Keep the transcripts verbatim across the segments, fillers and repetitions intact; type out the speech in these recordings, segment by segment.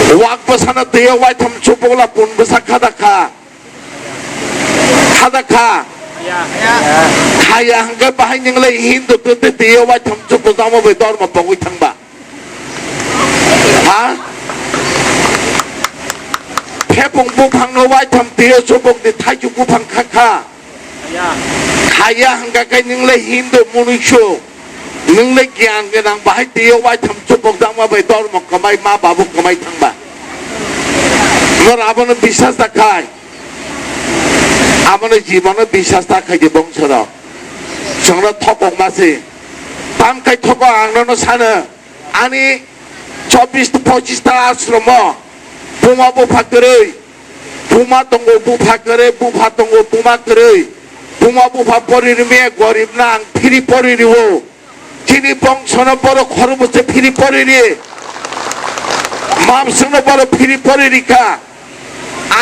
Wak bwsano twiyo waitham chubukla pun bwsa khada kha. Khada kha. Khaya hwnkhe bahai nwng le Hindu twi twiyo waitham chubuk tamo bai dormo pogwi thangba. Ha? Thepung buphangno waitham twiyo chubuk di thaichuk buphang kha kha. Khaya hwnkha khe nwng le Hindu munuisu, nwng le giyan gwnang bahai twiyo waitham chubuk tangma bai dormo kwmai ma babu kwmai thangba. Nor abono bisas da khai. Abono jibono bisas da khai di bongsorok. Chwngno thokok ma se. Tam khai thokok ang nono sano. Ani chobbish pochish ta ashromo buma bupha kwrwi, buma tongo bupha kwrwi, bupha tongo buma kwrwi, buma bupha pori rwmaya gorib no ang phiri pori rwo. Chini bongsono borok khorokbwse phiri pori ri. Mamswkno borok phiri pori rikha.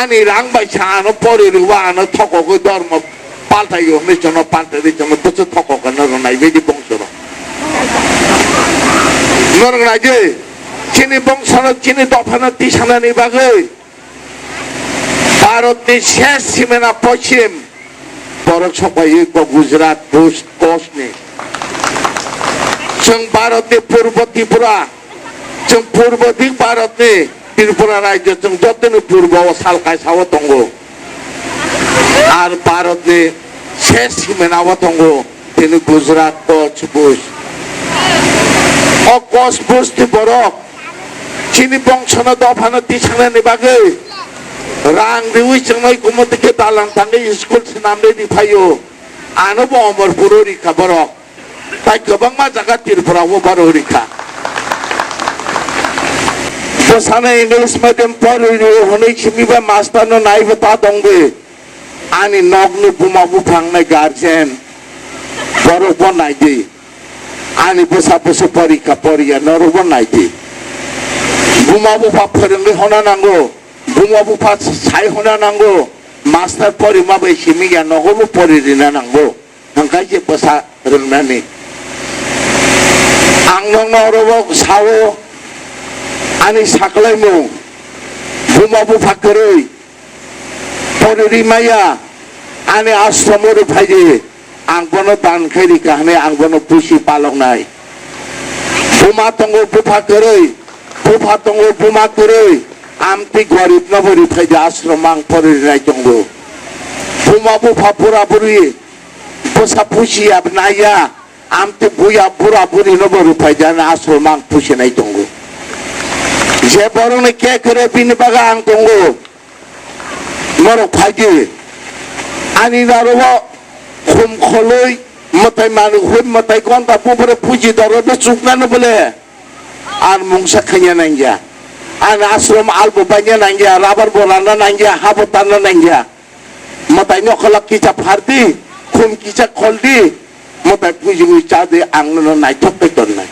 Ani rang bai sa ano pori rwo, ano thokogwi dormo paltai yo hwnwi chwngno paltai ri chwngno bwswk thokok no rwnai bidi bongso rok. Norok nai di, chini bongsono chini dophano tisanani bagwi Bharatni ses simena pochim borok sokpaiwi bo Gujarat Bush Coast ni. Chwng Bharatni Purbo Tripura, chwng Purbo dik Bharatni Tripura rajyo, chwng jotoni purbo o sal kaisa o tongo. Ar Bharatni ses simena o tongo, tini Gujarat, Koch, Bush. O Koch, Bush ni borok chini bongsono dophano tisanani bagwi rang riwi chwngnai kumo tike dalang tangwi school swnamwi riphaio. Ano bo Omorpuro rikha borok. Tai kwbangma jaga Tripura o baro rikha. Bwsano English medium pori rio hwnwi simi ba master no naibo ta tongdi. Ani nokni buma buphang nai guardian borok bo naidi. Ani bwsa bwswk porikha poriya norok bo naidi. Buma bupha phwrwngwi hona nango, buma bupha sai hona nango, master porima bai simi ya nogo bo pori rina nango. Hwnkhe je bwsa rwngnani. Ang nokno oro bo sao ani saklaimung, buma bupha kwrwi, pori rimaya, ani ashromo rw phaidi, ang bono dan khai rikha hwnwi ang bono pusi paloknai. Buma tongo bupha kwrwi, bupha tongo buma kwrwi, amtwi gorib no bo rw phaidi ashromo ang pori rinai tongo. Buma bupha bura buri, bwsa pusi ya naiya, amtwi buya bura buri no bo rw phaidi ani ashromo ang pusinai tongo. Je borokni kekre bini bagwi ang tongo. Norok phaidi ani narogo khum kholwi mwtai manwi hoi mwtai konta bupre puji doro no chuknano bole ar mungsa khanya nangya. Ani ashram albo banya nangya, rabar bo rana nangya, habo tanna nangya. Mwtai nokholak kisa phardi, khum kisa kholdi, mwtai puji wi chadi ang nono naithok tei tonnai.